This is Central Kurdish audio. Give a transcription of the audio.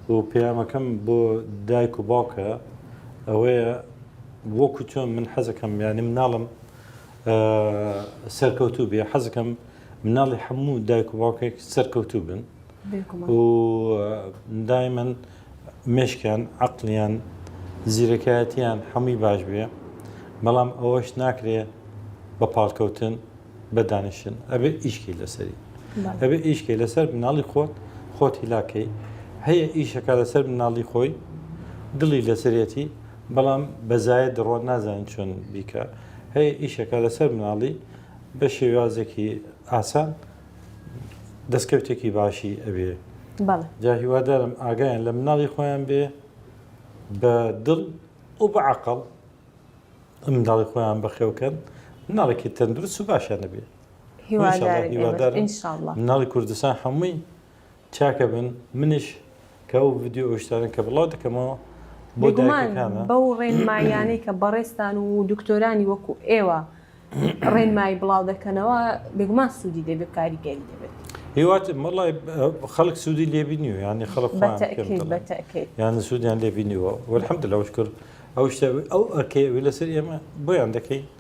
و پەیامەکەم بۆ دایک و باوکە ئەوەیە وەکو چۆن من حەزەکەم یانی مناڵم سەرکەوتوو بێ حەزەکەم مناڵی هەموو دایک و باوکێک سەرکەوتوو بن و دایمەن مێشکیان عقلیان زیرەکایەتیان هەمووی باش بێ بەڵام ئەوەش ناکرێ بە پاڵکەوتن بە دانیشتن ئەبێ ئیشکەی لەسەری ئەبێ ئیشکەی لەسەر مناڵی خۆت خۆت هیلاکەی هەیە ئیشەکە لەسەر مناڵی خۆی دڵی لەسەرەتی بەڵام بەزایە دڕۆ نازانین چۆن بیکە هەیە ئیشەکە لەسەر مناڵی بە شێوازێکی ئاسان دەستکەوتێکی باشی ئەبێ جا هیوادارم ئاگایان لە مناڵی خۆیان بێ بە دڵ و بە عقل منداڵی خۆیان بەخێوکەن مناڵێکی تەندروست و باشیان نەبێ هیوادارم مناڵی کوردستان هەمووی چاکە بن منیش کە ئەو ڤیدیۆ ئەو شتانە کە بڵاو دەکەمەوە بۆ دایکەکانە. بەو ڕێنماییانەی کە بەڕێزتان و دکتۆرانی وەکو ئێوە ڕێنمایی بڵاو دەکەنەوە بێگومان سوودی دەبێت کاریگەری دەبێت. هیوات وەڵای خەڵک سوودی لێ بینیوە یانی خەڵک خۆیان پێم دەڵێن یانی سوودیان لێ بینیوە والحمدلله وشکر ئەو شتە ئەو ئەرکەی ئەوی لەسەر ئێمە بۆیان دەکەین.